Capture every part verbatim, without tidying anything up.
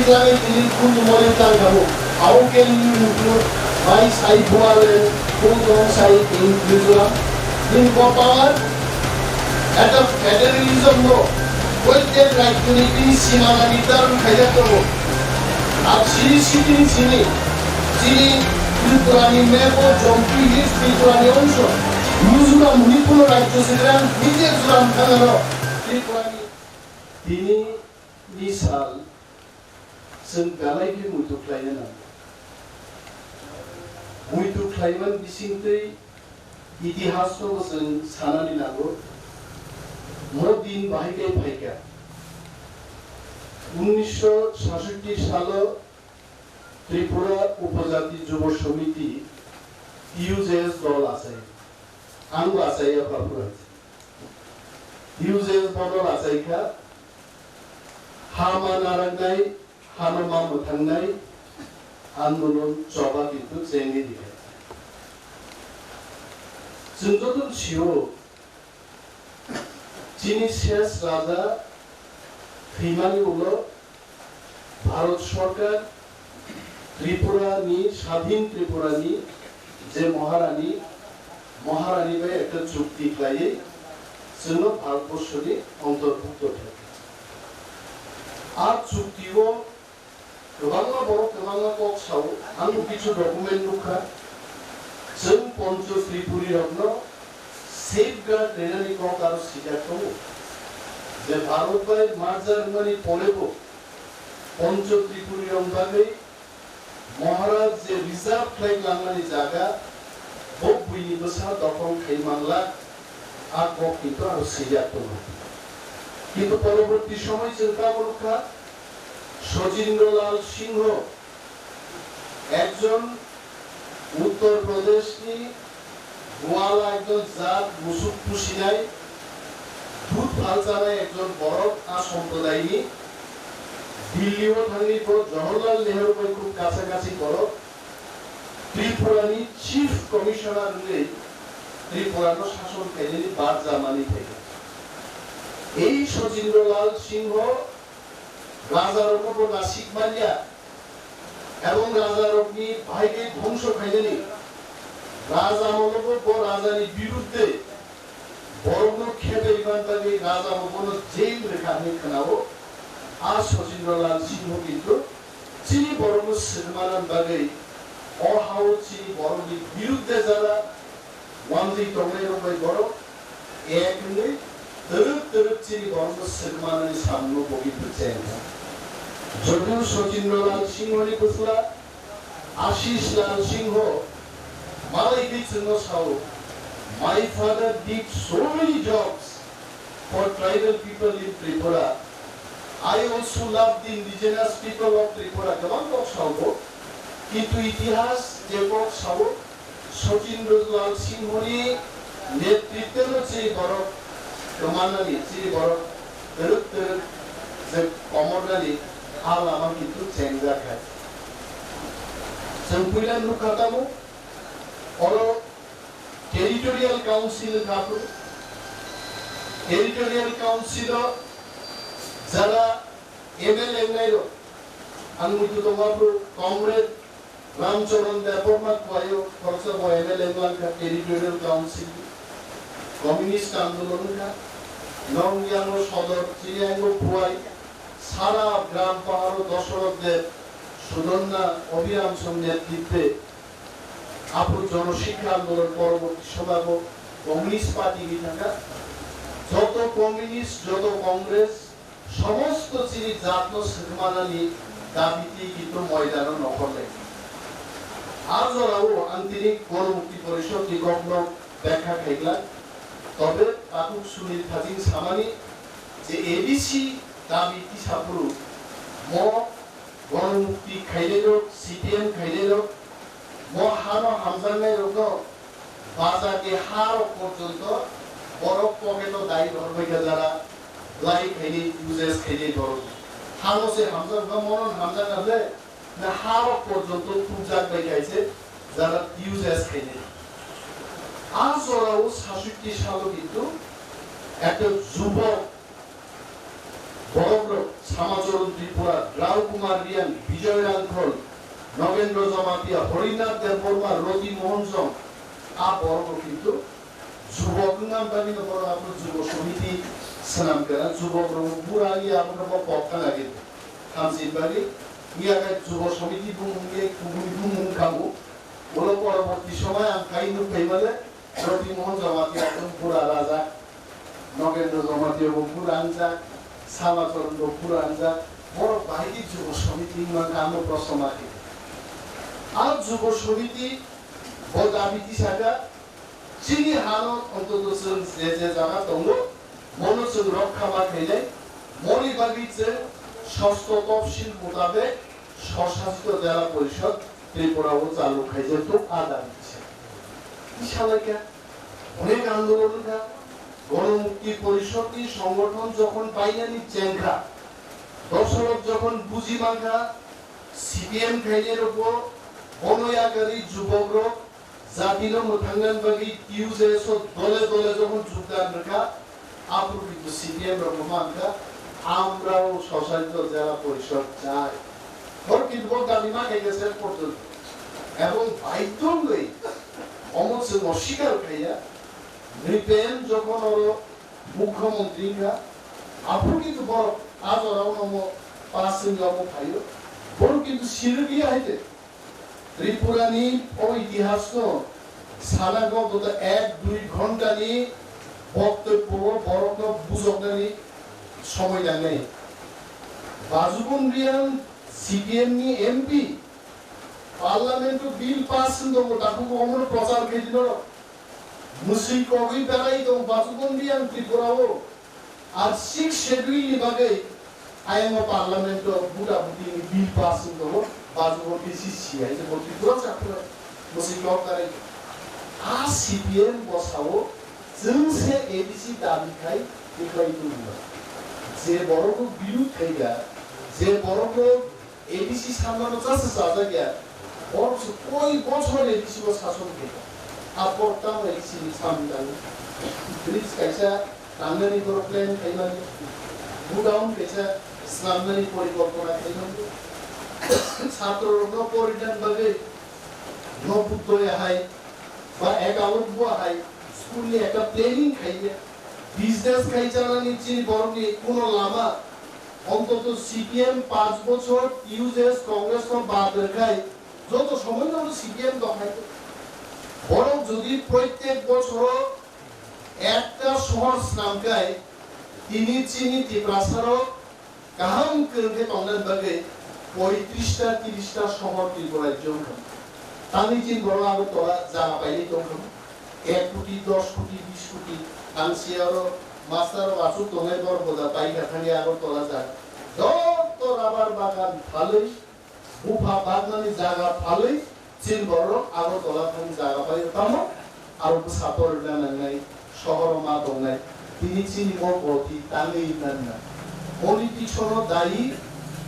Lagi tini kun moli tang kamu. How can you include my side wall and kun dong side in Mizoram? In ko power? At the federalism no. Koi ten right tini tini simana ni tarun khaya kamu. Ab siri sitini sini. Sini Tripura ni map o Jompu Hills Tripura ni ongso. Mizoram ni kuno rajyo sidran, Mizoram thangano Tripura ni. Tini ni sal chwng belai khe muitu khlaina nango. Muitu khlaiman bisingtwi itihasno bo chwng sanani nango. Mo din bahai khe phaikha. Unnisho sasotti salo Tripura Upojati Jubo Samiti, T U J S dol achai. Ang bo achai ya pha phuransi. T U J S bodol achai kha, ha ma narwknai, ha no ma mwthangnai, andolon choba kintu chengwi rikha. Chwng joto sio, chini ses raja thwimani ulo Bharat Sorkar Tripura ni, Sadhin Tripura ni je Maharani, Maharani bai ekta chukti khlaiwi chwngno Bharatborsho ni ontorbhukto khlai. A chukti o kwbangma borok kwbangma kok sao, ang bo kichu document nukha. Chwng Poncho Tripuri rokno safeguard rinani kok aro sijak tongo. Je Bharat bai merger wngmani pore bo Poncho Tripuri rok bagwi Maharaj je reserve khlai langmani jaga bo buini bwsa dokhol khai manlak, a kok kintu aro sijak tongo. Kintu poroborti somoi chwng tamo nukha, Sachindra Lal Singho ekjon Uttar Pradeshni Gwala ekjon jat musuk pusinai, dudh phalchanai ekjon borok a somprodayni. Delhi-o thangwi bo Jawaharlal Nehru bai khub kachakasi borok. Tripurani Chief Commissioner wngwi Tripurano sason khainani barjamani phaikha. Ei Sachindra Lal Singho rajarokno bo nasik manya. Ebong rajarokni bahai khe dhongso khainani, raja molobo bo rajani birudde borokno khebei man bagwi raja bo bono jail rwkha hwnwi khwnao. A Sachindra Lal Singho kintu chini borokno swkmanani bagwi o hao chini borokni birudde jara Wngwi tongnairok bai borok ek wngwi twrwk twrwk chini borokno swkmanani samungno bo kintu chengkha. Jodiu Sachindra Lal Singhoni bwsla Ashish Lal Singho malai khe chwngno sao, "My father did so many jobs for tribal people in Tripura. I also love the indigenous people of Tripura." Kwbang kok sao bo, kintu itihas je kok sao, Sachindra Lal Singhoni netritwno chini borok kwmanani, chini borok twrwk twrwk je komornani a lama kintu chengjak hai. Chwng puila nukha tamo, oro Territorial Council wngkha phuru. Territorial Council o jara M L A wngnairok, ang muitu tongma phuru Comrade Ramcharan Debbarma Kuaio khoroksa bo M L A wngkha Territorial Council ni. Communist andolon wngkha. Nong yango sodor chini yango Kuai, sara gram paharo Dosoroth Deb, Sudonna Abhiram song netritwe aphuru Jono Shikkha Andolon poroborti somago Communist Party ni thangkha. Joto Communist, joto Congress, somosto chini jatno swkmanani dabi twi kintu moidano nokhorlai. A jorao ang tini Gono Mukti Porishod ni kokno bekha khaikhlak. Tobe takhuk Sunil Thajing samani je A D C dabi tisa phuru mo Gono Mukti khainairok, C P M khainairok, mo hano hamjaknairokno bajar ni harok porjonto borok pocket o dai rohorbaikha jara lai khainai, uses khainai borok. Hano se hamjakma mono hamjakna le, na harok porjonto tubjak baikha se jara uses khainai. A jorao sasutti salo kintu ekta jubok Borokrok Samacharan Tripura, Rao Kumar Reang, Bijoy Rangkhol, Nogendra Jamatia, Harinath Debbarma, Roti Mohan Song, a borokrok kintu jubok wngna bagwi no borok abo jubo somiti swnam kena, jubok rok bura ya abo no kok thang agi. Hamsin bagwi miya kai jubo somiti bumung ye kubuni bumung khamu. Ulo poroborti somoy ang kai nuk phai male Roti Mohan Jamatia tong pura raja, Nogendra Jamatia bo pura angjak, Samacharan bo pura angjak. Borok bahai khe jubo somiti wngma kha ano proshno ma khe. A jubo somiti bo dabi tisaka, chini hano ontoto chwng je je jaga tongo, bono chwng rokha ma khainai, moni bagwi chwng sosto topsil mutabek Swshasit Jela Porishod Tripura o chalu khaijak tok a dabi kisa. Kisa laikha, onek andolon wngkha, Gono Mukti Porishod ni songgothon jokhon bainani chengkha, dosorok jokhon buji mankha, C P M khainai rokbo bono yakarwi jubok rok jatino mwthangna bagwi T U J S o dole dole jokhon jogdan rwkha, aphuru kintu C P M rokbo mankha, amrao Swshasit Jela Porishod chai. Hor kintu bo dabi ma khaikha ses porjonto. Ebong baidhyo wngwi omo chwng oswikar khaiya, Nripen jokhon oro mukhyamantri wngkha, aphuru kintu borok a jorao omo pass wngwi omo phaio. Borok kintu sirwkliya hai de. Tripura ni o itihas no sana kok goto ek dui ghonta ni boktobbo o borok no bujoknani somoi nangnai. Bajubon Reang C P M ni M P, parliament o bill pass wng tongo, dakhuk omono prochar khe di norok. Mwswi kogwi berai tong Bajubon Reang Tripura o. Ar sixth schedule ni bagwi ayang o parliament o buta buti ni bill pass wng tongo, Bajubon D C C hai se bo Tripura chapra mwswi kok berai. A C P M bo sao chwng se A D C dabi khai tikhlai tongma. Je borok o birud khai ya, je borok o A D C samano chasa chajak ya, borok se koi bochor A D C o sason khe. A borok tamo A D C ni samung tango. Bridge kaisa tangnani borok plan khaimani, godown kaisa swnamnani porikolpona khaimani. Chhatro rokno porinani bagwi no Buddhoya hai ba Eklavya hai school ni ekta planning khaiya. Business khai chanani chini borokni kuno lama Ontoto C P M panch bochor T U J S Congress no bad rwkhai joto somoi no C P M tongkhai. Borok jodi proitek bochoro ekta sohor swnamkhai, tini chini Tiprasa rok kaham kwrwngkhe tongnani bagwi poitrista tirista sohor Tripura rajyo wngkha. Tani chini borok Agartala jaga pailai tongkha. Ek koti, dos koti, bis koti, ang si aro master rok achuk tongnai borok boda pai kha thangwi Agartala jaga. Joto rabar bagan phalwi, bupha bagnani jaga phalwi, chini borok Agartala thangwi jaga pai tamo, aro bwsa porina nangnai, sohoro ma tongnai, tini chini bo boti tangwi nanna. Politics ono dayi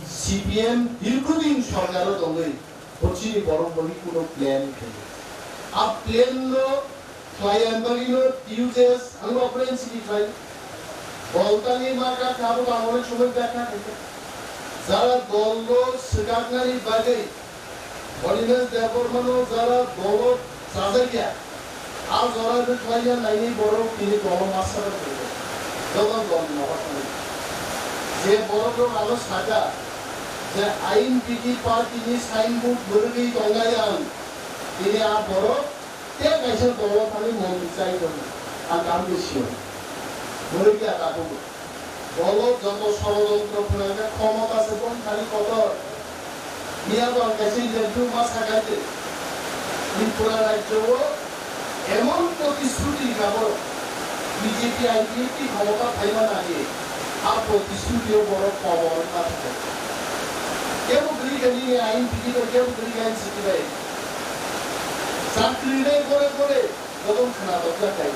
C P M dirghodin sorkaro tongwi, Bo chini borok bo ni kuno plan khe. A plan no khlai ang bagwi no T U J S ang bo friend sini khlai. Dol tangwi ma ka kha bo bangoni somoi bya kha khe. Jara dol no swkaknani bagwi Animesh Debbarma no jara dol o chajakya. A jora rwkhlaiya nainwi borok tini dolo masa rok rwkha. Joto dol ni nogo thangwi. Je borok rok ano saka je I N P T party ni signboard mwrwgwi tongnai ang, tini a borok tei kaisa dolo thangwi montri chai tongo. Ang kaham khe sio. Mwrwgya tabukbo. Dolo joto sorojontro phwrwngkha, khomota se boni thani kotor. Miya bo ang kaisa interview ma sakai de. Tripura rajyo o emon protishruti rikha borok B J P I P F T khomota phaima nai. A protishruti o borok kobor ma thai. Kebo kwrwi kha nini I N P T bai, kebo kwrwi kha N C T bai. Chakri nai gore gore. Bodol khwna tokjak khai.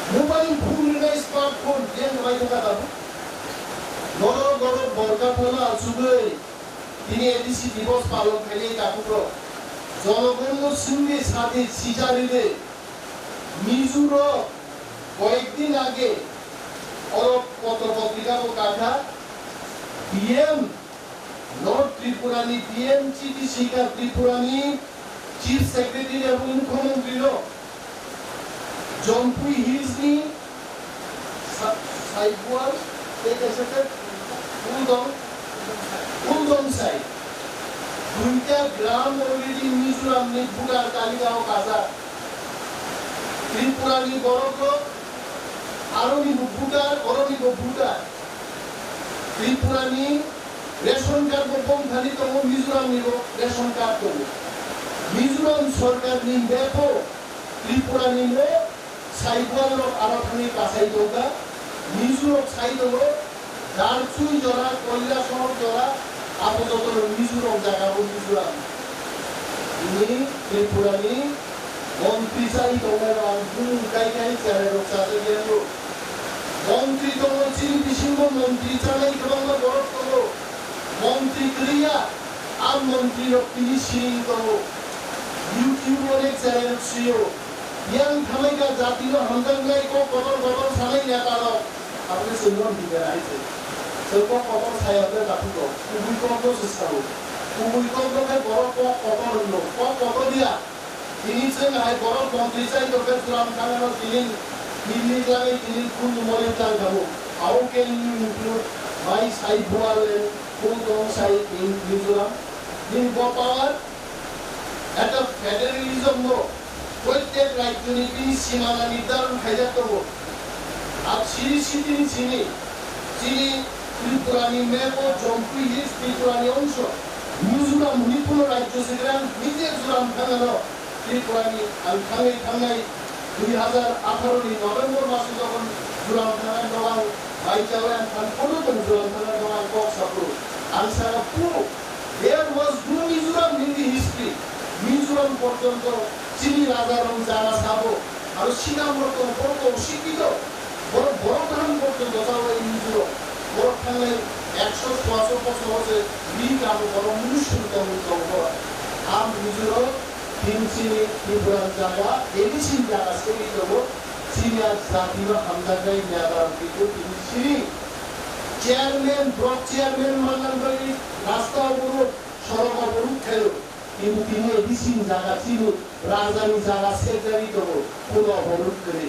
Mobile phone rwnai smartphone biyang rwnai thangkha tabuk. Norok norok borok phano achugwi tini A D C Divos palon khainai takhuk rok. Jonogonno swngwi sadi sijarwi de. Mizu rok koyek din age oro potro potrika bo kakha. P M, North Tripura ni P M, Chiti Sikha Tripura ni Chief Secretary abo mukhyamantri no Jampui Hills ni Sa-, Saibual tei kaisa khe Uldong, Uldong sai. Duita gram already Mizoram ni voter talika o kajak. Tripura ni borok rok aro ni bo voter, oro ni bo voter. Tripura ni ration card bo bongthani tongo, Mizoram ni bo ration card tongo. Mizoram sorkar ni map o Tripura ni no Saibual rok aro thangwi kasai tongkha, Mizo rok sai tongo, Darchui jora, Koilashahar jora, abo jotono Mizo rok jaga bo Mizoram. Bini Tripura ni montri chai tongnai rok ang bumung kai kai cherai rok chajak ya no. Montri tongo, chini bisingo montri chanai kwbangma borok tongo. Montri kwrwi ya, a montri rok tini siring tongo. YouTube onek cherai rok sio. Yang thamai ka jati no hamjaknai kok kotor kotor sanai neta rok. Aboni chwng no biga nai se. Chwng kok kotor saya hwnkhe takhuk rok. Kubui kok no se sao. Kubui kok no khe borok kok kotor hwno. Kok kotor ya. Tini chwng hai borok montri chai tongkhe Zoram Thangano tini nini tlangwi tini khunju mole tlang khamu. How can you include my Saibual and Khultong Sai in Mizoram? Nini bo power? Eta federalism no protyek rajyoni bini simana nirdaron khaijak tongo. Ab siri sitini sini, chini Tripura ni map o Jampui Hills Tripura ni ongso. Mizoram hwnwi kuno rajyo se kwrang, nijek Zoram Thangano Tripura ni ang thangwi thangnai dui hazar atharo ni November maso jokhon Zoram Thangani nogo ang bai chawi ang thang kono tong Zoram Thangani nogo ang kok sapro. Ang saka puro. There was no Mizoram in the history. Mizoram porjonto chini raja rok jaga sabo. Aro sinam rok tong, borok tong sikito. Borok, borok kaham porjonto jaga Mizoram. Borok thangnai ekso soaso bosor se ri kamo borok munusun tong tong borok. Am Mizoram, tin chini Tripura jaga, A D C jaga seri tongo. Chini a jati no hamjaknai neta rok kito tini siri. Chairman, block chairman manna bagwi rasta oboro, sorok oboro khayo. Kintu tini A D C ni jaga chini raja ni jaga sekjagwi tongo, kuno oboro kwrwi.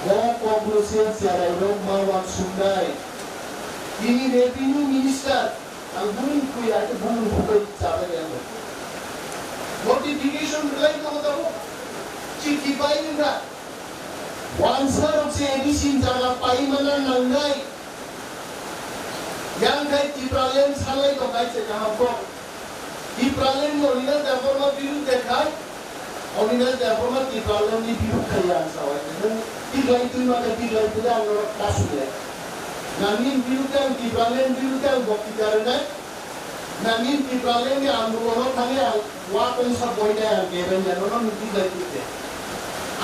Bo kokno se cherai rok ma uansuknai. Tini revenue minister, ang bumung khui, ake bumung khui chajak ya. Notification belai tongo tabo. Chithi bai wngkha. Wansa rok se A D C ni jaga pai mana nangnai. Yang khai Tipraland salai tongkai se kaham kok. Tipraland ni Anil Debbarma birudde khai, Anil Debbarma Tipraland ni birud khai ang sawai. Nung tiklai twi ma khe tiklai twi ang norok kasu le. Nangni birudde ang Tipraland birudde ang bokti karinai. Nangni Tipraland ni andolon o thangwi ang wa tongsa boinai ang kebeng ya nono nung tiklai twi de.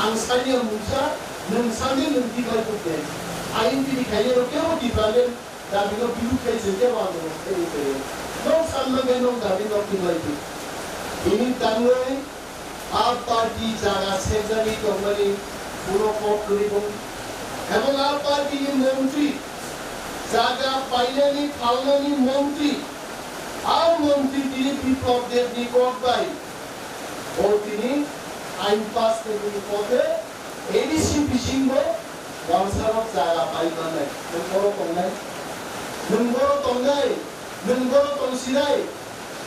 Ang sani ang mungsa, nung sani nung tiklai twi de. Ain tini khaye rok kebo Tipraland Dabi no biru khai se kebo andolon khai ni khe. Nok san mangkhe nok dabi nok tin lai di. Bini tangwi a party jaga sekjagwi tongmani ulo kok kwrwi bong. Ebong a party ni montri jaga painani phalnani montri. A montri tini Biplab Deb ni kok bai. Bo tini ain pass khe bini kok khe A D C bisingo Wansarok jaga pai mannai. Nwng boro tongnai? Nwng boro tongnai? Nwng boro tongsinai?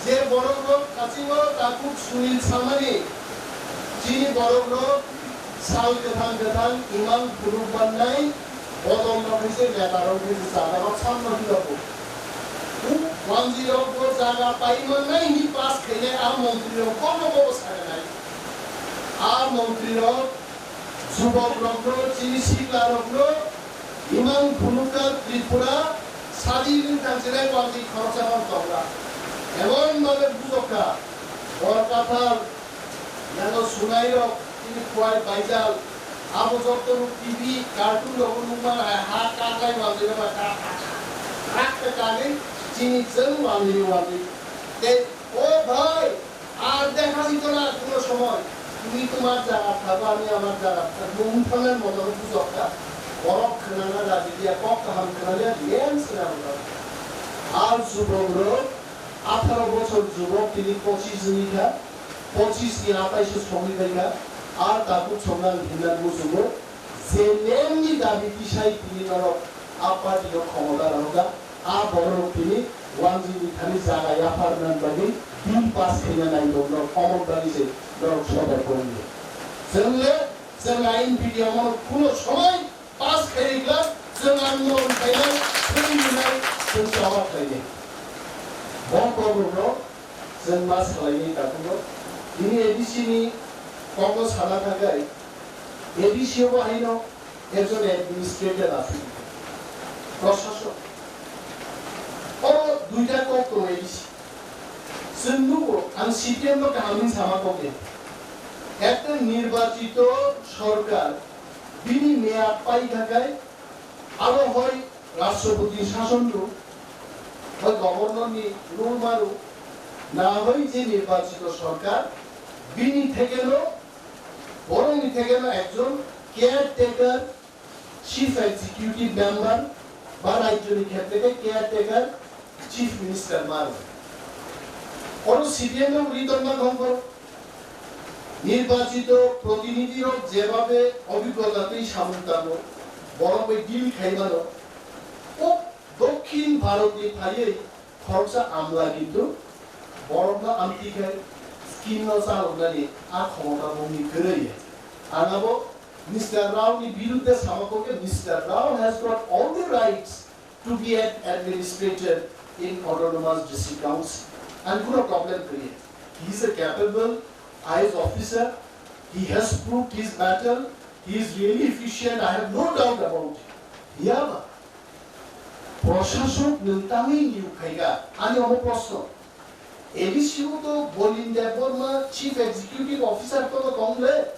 Je borokrok kachingo takhuk Sunil Samani, chini borokrok sal kwthang kwthang imang phunuk mannai, bodol rok hai se neta rok hai se jaga rok samno hino bo. Wanjwi rok bo jaga pai mannai hwnwi pass khainai a montri rok bono bobo saganai. A montri rok Jubokrokno, chini siklarokno imang phunukna Tripura sadi wngkha jirai wanjwi khoroksa phano tongla. Emon bhabe bujokha, hor kathal, yano sunairok, chini Khowai Baijal, abo jotto T V, cartoon rogo nukmano hai ha kaklai wanjwi rok bai ka, ka, ka, krak khe kagwi chini chwng wanjwi wanjwi. Tei, o bhai, Ar dekha jito na kuno somoy. Tumi tomar jaga thago, ami amar jaga thago. Mung phanar moto no bujok kha. Borok khwnana raji diya, kok kaham khwnaliya, len sina bujok. Ar jubokrok atharo bochor jubok tini pochis wngwi kha, pochis ni atais o sogwi pai kha, ar tabuk songnang hinna muchungo je nengni dabi tisai tini norok a party o khomota rohorkha, a borok rok tini wanjwi ni thani jaga yaphar nang bagwi bill pass khaina nai norok omon bagwi se norok sobai kongni. Chwngle chwng ain bidiya mono kuno somai pass khairikla, chwng andolon khainai, thwi rinai, chwng choba khlainai. Bo kokrokno chwng ma salainai takhukno. Tini A D C ni kokno sana thangkhai, A D C o bo haino ekjon administrator aswk, proshasok. Oro duita kok tongo A D C. Chwng nugo, ang C P M no kaham hin sama kok ya. Ekta nirbachito sorkar bini meyad pai khakhai, abo hoi Rashtrapati shason rw, hoi Governor ni rw ma rw, na hoi je nirbachito sorkar, bini thekeno, borokni thekeno ekjon caretaker Chief Executive Member ba rajyoni khetre khe caretaker Chief Minister ma rw. Oro C P M no ri tongma khongkho. Nirbachito protinidhi rok jebabe obhiggota tei samung tango, borok bai deal khai mano. O Dokhin Bharat ni phaiwi khoroksa amla kintu borokno amtwi khai scheme no chaloknani a khomota bongni kwrwi. Ang abo Mister Rao ni birudde sama kok khe Mister Rao has got all the rights to be an administrator in Autonomous District Council. Ani kuno problem kwrwi. He is a capable I A S officer. He has proved his mettle. He is really efficient. I have no doubt about it. Phiya ba, proshasok nwng tangwi niyok khaikha? Ani omo proshno. A D C o to Bolin Debbarma Chief Executive Officer to tong le.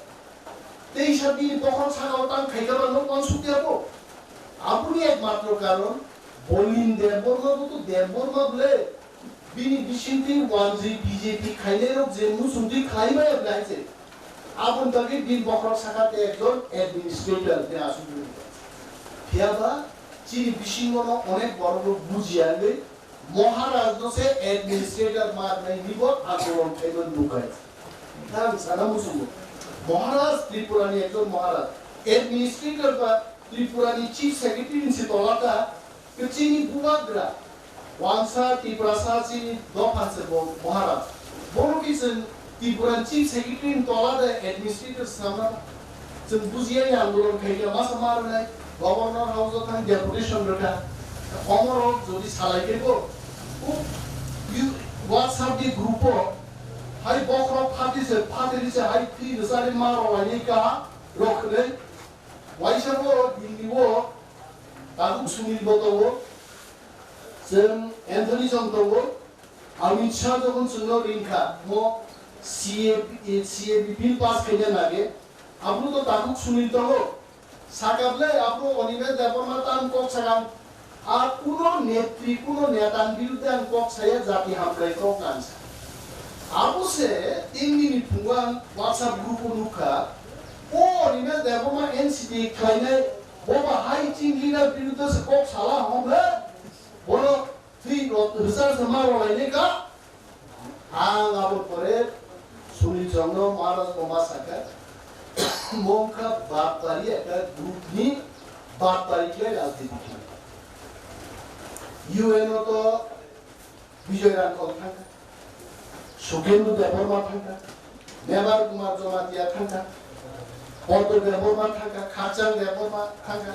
Teisa bini bokhorok saka o tang khaikha ba no uansuk ya bo. Aboni ekmatro karon Bolin Debbarma bo to Debbarma ble. Bini bisingtwi uansuk B J P khainai rok je muchungtwi khlai maya ble hai se. Aboni bagwi bini bokhorok saka tei ekjon administrator hwnwi aswk wngwi tong. Phiya ba chini bisingo no onek borok rok bujiya wngwi Maharaj no se administrator ma hwnwi bo andolon khaima nukha. Ang sana muchungo. Maharaj Tripura ni ekjon Maharaj. Administrator ba Tripura ni Chief Secretary ni se tola ta, ke chini bubagra. Wansa Tiprasa chini dopha se bo Maharaj. Bono ki chwng Tripura ni Chief Secretary ni tola de administrator swnamna. Chwng bujiya ni andolon khaikha masa ma rwnai, Governor House o thang deputation rwkha. Omo rok jodi salai khe bo, o, you, WhatsApp ni group o, hai bokhorok phatwi se, phatwi se, hai twi rwchari ma rwlainai ka rok hwnwi. Waisa bo Delhi o tabuk Sunil bo tongo, chwng Anthony chwng tongo, Amit Shah jokhon chwngno ringkha, mo C A P, C A P bill pass khaina nage, abro to tabuk Sunil tongo. Sakable abro Animesh Debbarma tam kok sakang, a kuno netri, kuno neta ni birudde ang kok saya, jati hamkrai kok ang sa. Abo se tinini phungo ang WhatsApp group o nukha, o Animesh Debbarma N C T khlainai, bo ba hai chini leader birudde se kok sala hom le, bono Twi rot-, rwchar se ma rwlainai ka? Ang abo pore Sunil Chongno Maharaj bo ma sakha, mongkha bapari ekta group ni bapari khlai rajniti khlai. U N o to Bijoy Rangkhol thangkha, Sukhendu Debbarma thangkha, Mebar Kumar Jamatia thangkha, Padma Debbarma thangkha, Khakchang Debbarma thangkha,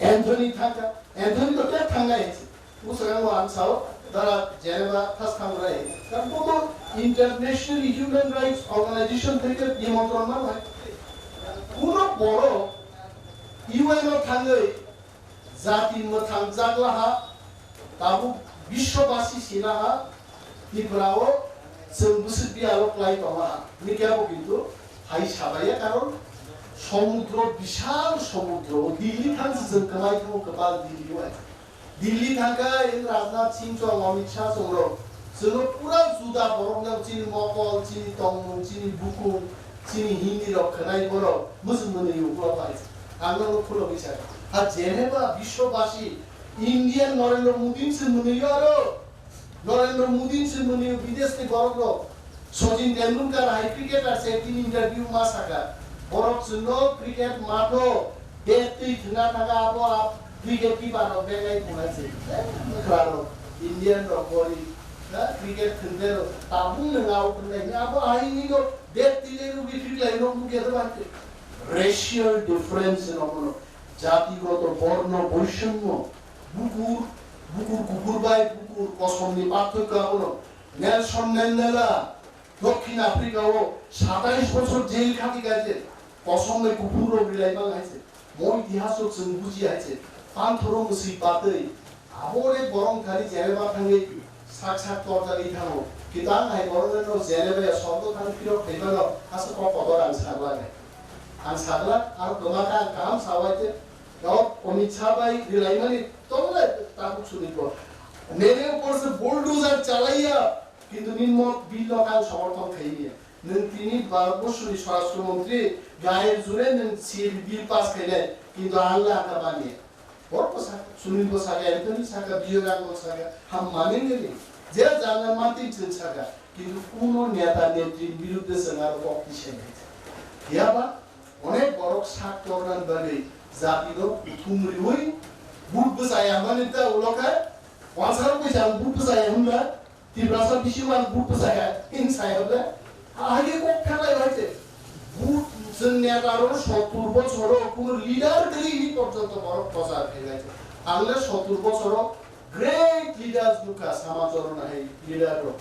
Anthony thangkha, Anthony to kya thangkha hinsi. Bwskango ang sao, dara Geneva thas thangrai. Kan bo to internationally human rights organization theke nimontron manai. Kuno borok U N o thangwi jati mwthang jaklaha, tabuk biswobasi sinaha, Tripura o chwng bwswk biyalo klai tongo ha. Hini khe abo kintu hai sabaiya, karon somudro, bisal somudro, Delhi thangsi chwng kwmai thango, kwpal Delhi o hai. Delhi thangkha, in Rajnath Singh chwng, Amit Shah chwng rok. Chwngno pura juda borok no chini mokol, chini tongmung, chini bukung, chini Hindi rok khwnai borok, muchung mwnwi uklok bai. Ang no khulogwi sa. Ha Geneva biswobasi, Indian Narendra Modi se mwnwi aro. Narendra Modi se mwnwi bidesh ni borok rok. Sachin Tendulkar hai cricketer se tin interview ma saka. Borok chwngno cricket matho. Bek twi thwna thaga abo a cricket keeper rok bek ai thwnai se. Eh, mwkhra rok, Indian rok bori. Na cricket thwngde rok. Tabung nang out thwnai. Abo hai ni no bek twi le rugi thik lai no bugi ado bante. Racial difference no kono. Jatigoto borno boisonmo. Bukur, bukur kukur bai bukur kosomni parthoikyo abono. Nelson Mandela Dokhin Africa o satais bochor jail khati gaje. Kosom bai kuphur rok rilai mang hai se. Mo itihas rok chwng buji hai se. Panthoro mwswi patwi. Abo re borong thani Geneva thangwi sak sak torjagwi thango. Kita ang hai borong reno Geneva ya sorgo thang phirok phaimano asa kok kotor ang saglak hai. Ang saglak aro kwma khe ang kaham sawai te. Yok Amit Shah bai rilai mani tongle tabuk suni ko. Mere upor se bulldozer chalaiya. Kintu nini mo bill no ang somorthon khaimya. Nwng tini Bharatborsoni Swarashtra Montri gair jure nwng C A B bill pass khainai, kintu ang le ata baniya. Borok ko saka, Sunil ko saka, Anthony saka, Bijoy Rang ko saka, ham mane nini. Je jana mantin chwng saka, kintu kuno neta netri birudde chwng aro kok tisai nai. Phiya ba, onek borok sak torna bagwi jati no kuthum riwi, but bwsai hamani ta ulo khe, wansaro koi jang but bwsai hamla, Tiprasa bisingo ang but bwsai ha, hing sai hable. Ahai khe kok pherlai bai se. But chwng neta rok sottur bochoro kuno leader kwrwi ni porjonto borok prochar khailai se. Ang le sottur bochoro great leaders nukha, Samajoron hai leader rok.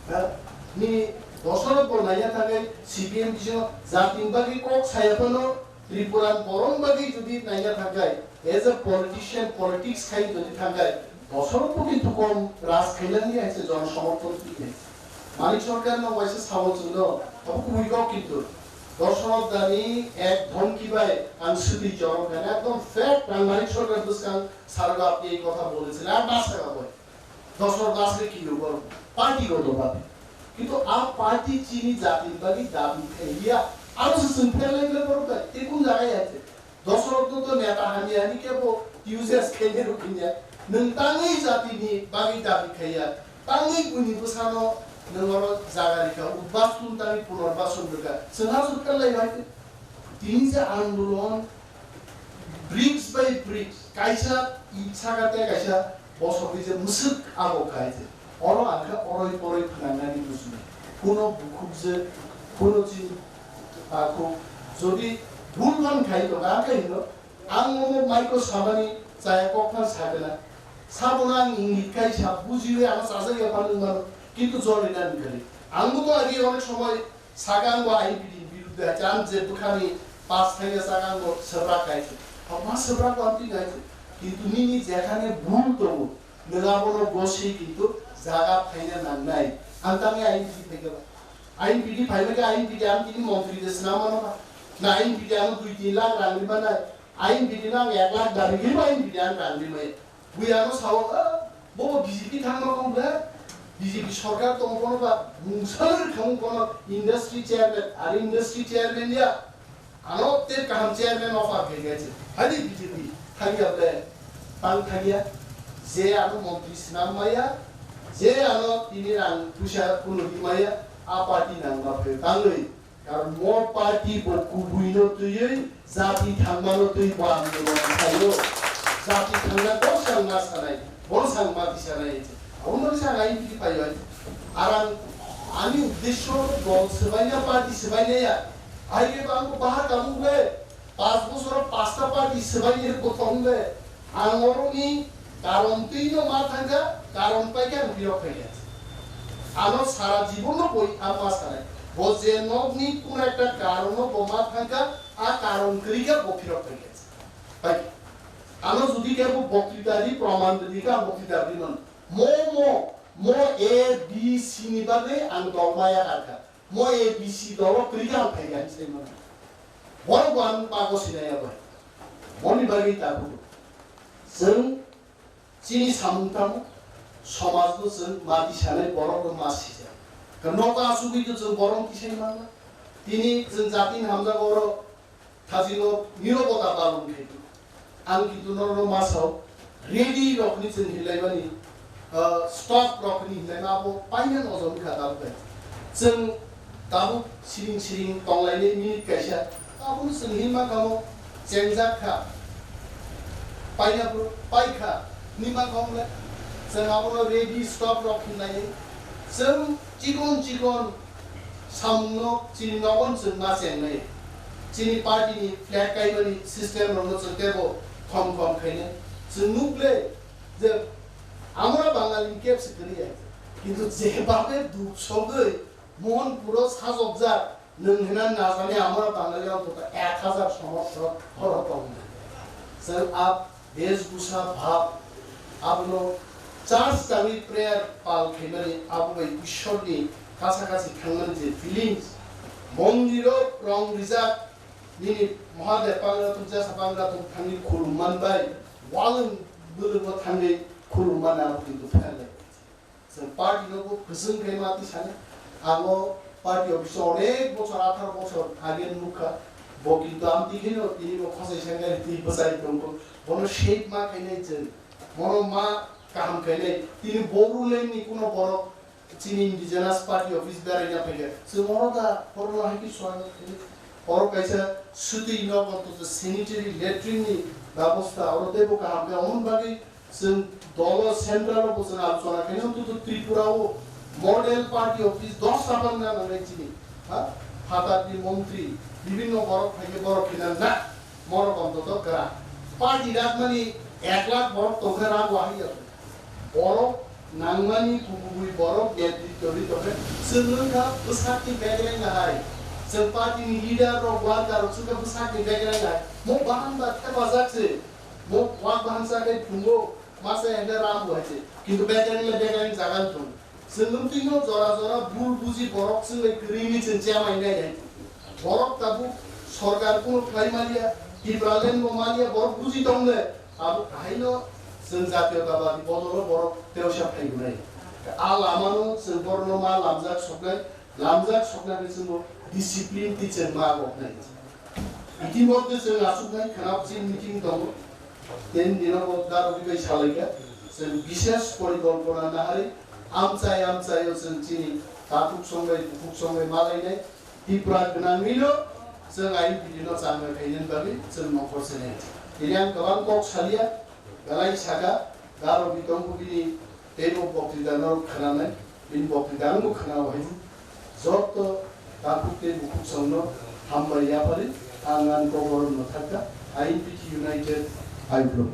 Ha? Ni Dosarok bo naiya thangwi C P M bisingo jatini bagwi kok saya phano Tripura borok bagwi jodi naiya thangkhai, as a politician, politics khai jodi thangkhai, Dosarok bo kintu kom raj khailani hai se jon somorthon twi. Manik Sarkar no waisa sao chwngno, abo kubui kok kintu. Dosarok dani ek dhomki bai ang swtwi jorok gana, ekdom fact, ang Manik Sarkar bwskang sargo apni ei kotha bolechilan, ar basa ka boi. Dosarok bas khe kilo bor party goto bhabe. Kintu a party chini jatini bagwi dabi khaiya. Aro se chwng pherlai le borok bai. Tei kun jaga ya se. Dosarok to, to neta hani hani khe bo uses khaine rukhinya. Nwng tangwi jatini bagwi dabi khaiya. Tangwi buini bwsano nwng oro jaga rikha. Udbastun tangwi punorbason rwkha. Chwng ha su pherlai bai. Tini je andolon bricks by bricks, kaisa it saka tei kaisa bosogwi je mwswk abo khai je. Oro ang khe oroi poroi phnangnani bujinai. Kuno bukhuk je, kuno chin takhuk, jodi bhul phan khai tongo, ang khe hino, ang omo maiko samani chaya kok phan sakna. Sabono ang ingit khai sa bujiwi ano chajak ya phan wngmano, kintu joli nani kali. Ang bo to agi onek somoi Saka ang bo I N P T ni birudde hai, ang je bwkhani pass khaina saka ang bo swbrak hai se. Hokma swbrak bo amtwi hai se. Kintu nini jekhane bhul tongo, nwng abono goswi kintu jaga phaina nangnai. Ang tangwi I N P T phaikha ba. I N P T phaima khe I N P T ang tini montri de swnam mano ba. Na I N P T ano dui tin lakh rang ri manai. I N P T no ang ek lakh dari ri ba I N P T ang rang ri maya. Buya no sao, "Ah, bo B J P thangma kong bla, B J P sorkar tong kono ba, mungsa khamung kono industry chairman, ar industry chairman ya, ano te kaham chairman offer khe gaya se, hani B J P thangya bla, tang thangya, je ano montri swnam maya, je ano tini rang puisa kuno di maya, a party nang ma phe tangwi." Karon mo party bo kubui no twiwi jati thangma no twi bo andolon khaio. Jati thangna kok sang ma sanai, bo sang ma ti sanai. Abo no sang I N P T phaio. Arang ani uddesho dol swbaina party swbaina ya. Aige bang ko bahar kamu ble. Panch bochoro panchta party swbaina ko thong ble. Ang oroni karon twi no ma thangkha, karon paikha ang phirok phaikha. Ano sara jibon no boi ang ma sanai. Bo je nokni kun ekta karon no bo ma thangkha, a karon kwrwi kha bo phirok phaikha. Pai. Ano jodi khe bo boktwita di proman di kha boktwita di man. Mo mo mo A B C ni bagwi ang dol maya kha. Mo A B C dolo kwrwi kha ang phaikha hinwi sai mano. Borok bo ang pago sinai ya bai. Boni bagwi tabuk. Chwng chini samung tamo somaj bo chwng mati sanai borok bo ma sijak. Noka asugwi to chwng borok tisai mangla. Tini chwng jatini hamjak oro Thajino nirobota palon khe. Ang kintu norokno ma sao, ready rokni chwng hinlaimani, ah, stock rokni hinlaima abo paina nojom kha tabuk bai. Chwng tabuk siring siring tonglainai minute kaisa, abono chwng hinma kamo chengjak kha, paina bo pai kha, hinma kamo le chwng abono ready stock rok hinlainai. Chwng chikon chikon samungno chini nogon chwng ma chengnai. Chini party ni flag kaimani system rokno chwng tebo khom khom khainai. Chwng nukle je amora Bangali ni kep se kwrwi ya. Kintu je babe duk sogwi Mohanpuro sajokjak nwng hwnna najani amora Bangali o to ek hajar somorthok horo tongnai. Chwng a Bes busa bhab, abono church tangwi prayer pal khaimani, abo bai Ishwarni kasa kasi thangmani je feelings, mondiro rong rijak, nini Mahadev pangra tung, jesa pangra tung thangwi khulum man bai, walwng bwlwkbo thangwi khulum man abo kintu pherlai. Chwng party no bo kwchwng khe ma twi sani. Abo party office o onek bochor, atharo bochor age nukha. Bo kintu amtwi kheno tini bo khosai sengkhe twi bwchai tongkho. Bono shape ma khainai chwng. Bono ma kaham khainai. Tini Bodoland ni kuno borok chini indigenous party office beraina phaikha. Chwng oro da, oro no hai khe suana khainai. Oro kaisa sutwi nok, ontoto sanitary latrine ni babosta oro teibo kaham khe. Omoni bagwi chwng dolo central o bo chwng alochona khainai, ontoto Tripura o model party office dos ta bangna nangnai chini, ha? Phatar ni montri, bibinno borok phaikhe borok khina na, morok ontoto kwrak. Party rakmani ek lakh borok tongkhe rang wahai ya. Borok nangmani kubui borok netritto ri tongkhe chwng wngkha bwsakni begreng nahai. Chwng party ni leader rok, worker rok chwngkha bwsakni begreng nahai. Mo bahan ba thepajak se. Bo wak bahan sa khe phungo, masa hende ram bo hai se. Kintu begreng le begreng jaga thung. Chwng wngtwino jora jora bul buji borok chwng bai kwrwini chwng chemai nai hai. Borok tabuk sorkar kuno khlai maliya, Tipraland bo maliya, borok buji tong le. Abo haino chwng jatiyotabadi bodolo borok teusa phai gunai. A lamano chwng borokno ma lamjak soknai, lamjak soknai khe chwngbo discipline tei chwng ma goknai. Itimodhye chwng achuknai khwnao chini meeting tongo. Tei nino bo daro bai salaikha. Chwng bishesh porikolpona naharwi amchai amchaio chwng chini takhuk songbai bukhuk songbai malainai. Tipra gwnangwino chwng I N P T no changma khainani bagwi chwng nongkhor se nai. Tini ang kwbang kok salia, belai saka, daro bai tongo bini teibo boktwita no khwnanai, bini boktwita no khwnao hai. Joto takhuk tei bukhuk songno hambai yapharwi ang ani kokborok no thakha, I N P T United I Block.